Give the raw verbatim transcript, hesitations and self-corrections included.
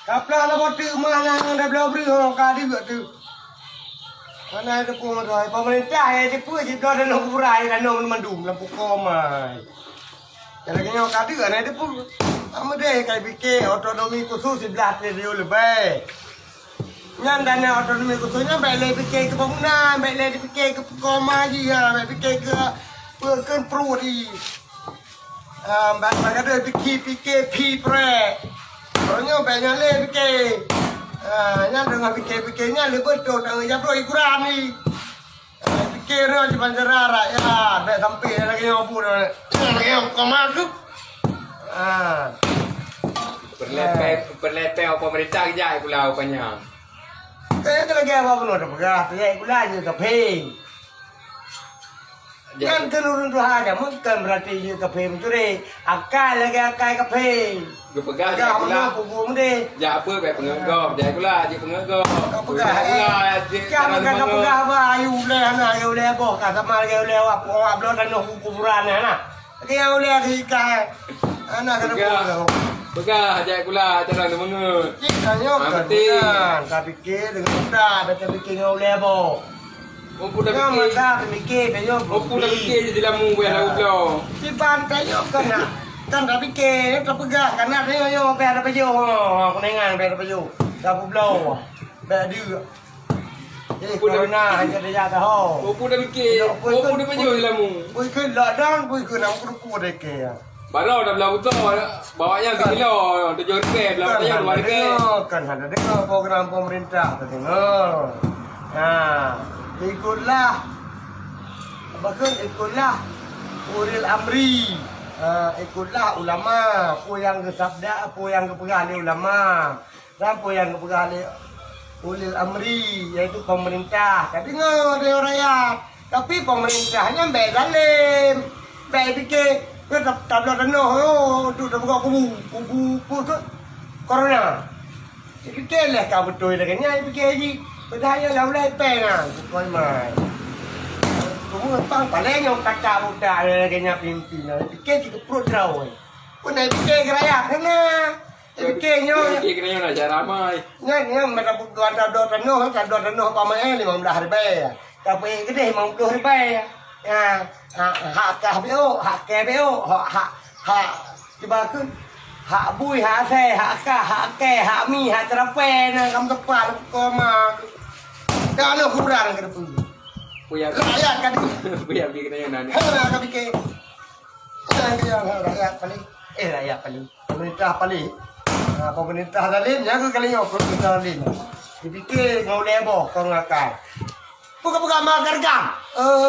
Kaplah lam boh teuk mah nyang dibloe breuh ho ka deuek teuk. Hana teupeu meudoe. Pemerintah nyang teupeu jibloe tanoh kuburan, tanoh mandum lam pukon mai. Lagèe nyoe ka deuek hana teupeu. Ameudeh ka pike otonomi khusus siblaih triliun leubeh. Nyan dana otonomi khusus nyan bèk lé pike keu bangunan, bèk lé pike keu pukon mai jih, ha, bèk pike keu peue keu pruet jih. Ah, bak, bak gadôh pike, pike phi prek. Nyoe bèk nyan lé pike. Ah, nyan deungon pike-pike nyan lé beutôi tanggong jaweueb hiburan ni. Ah, pike nyoe cuma cara rakyat, bèk sampai lagèe nyoe pun. Lagèe nyoe koma tu. Ah. Peuleupèe, peuleupèe pemerintah jak pula rupanya. Kaya tu lagèe apa pun dah peugah, tu jak pula je kaping. Nyan keuneuk ureueng tuha jameun, kon beurati jeuet kafé meucuri. Akai lagèe akai kafé. Geupeugah jak pula. Peugah meunoe, peugah meudeh. Jak peue bèk peungeut gob, jak pula jeuet peungeut gob. Ka peugah, eh. Ka peugah, ka peugah bah, ayu ulèe hana, ayu ulèe boh, ka sama lagèe ulèe awak, awak bloe tanoh kuburan nyan nah. Lagèe ulèe di ikai. Hana ka peugah. Peugah, jak pula, cara neumeungeut. Cit tanyoe kan, tapi pike deungon utak, bèk tapike ngon ulèe boh. Mumpung dah pike. Masa pike, tanyoe. Mumpung dah pike je dilamu, bukan dah goblok. Siban tanyoe keunan, kan dah pike, tapeugah, kan dah tanyoe, nyoe, biar dah pajoh, ha, kunengan, biar dah pajoh. Dah goblok. Biar dia. Eh, mumpung dah pike. Hanya dia dah ho. Mumpung dah pike, mumpung dah pajoh dilamu. Bui keu lockdown, bui keu nak kudu-kudu deh ke. Baroe dah blah butôi, bawa nyan sikilo, tujoh ribèe, blah butôi nyan dua ribèe. Kan hana deungoe program pemerintah, tak deungoe. Ha, ikutlah, apa ke, ikutlah ulil amri. Ha, ikutlah ulama, apa nyang geusabda, apa nyang geupeugah lé ulama. Sapeue nyang geupeugah lé ulil amri, yaitu pemerintah. Ka deungoe lé rakyat. Tapi pemerintah nyan bèk zalim. Bèk pike, ke tab-, tabloe tanoh, oh, untuk tabuka kubu. Kubu peue tu? Corona. Pike lé ka beutôi lagèe nyan, pike jih. Padahai nyan lam ulèe pèng na, bukon mai. Cuma pang paleng nyang kata buta lagèe nyan pimpin. Pike sikeuprot droe. Pun pike keu rakyat, hana. Pike nyoe. Pike nyoe na cara mai. Nyan, nyan, mata butuh anda dua tanoh, anda dua tanoh pamae lima belas ribèe. Tapi geudeh lima puluh ribèe. Ya, ha, hak kah beu, hak keh beu, hak, hak, hak, cuba keu. Hak bui, hak asèe, hak kah, hak keh, hak mi, hak teurapèe, na kam teupal, koma. Dah lheuh kurang keu peue. Buya. Rakyat ka di. Buya bi kena nyan. Hana ka pike. Hana ka yang rakyat paling. Eh, rakyat paling. Pemerintah paling. Ha, pemerintah zalim, nyan keuh kali nyoe pemerintah zalim. Dipike ngon ulèe boh, kon ngon akai. Peugah-peugah ma geurgam. Eh,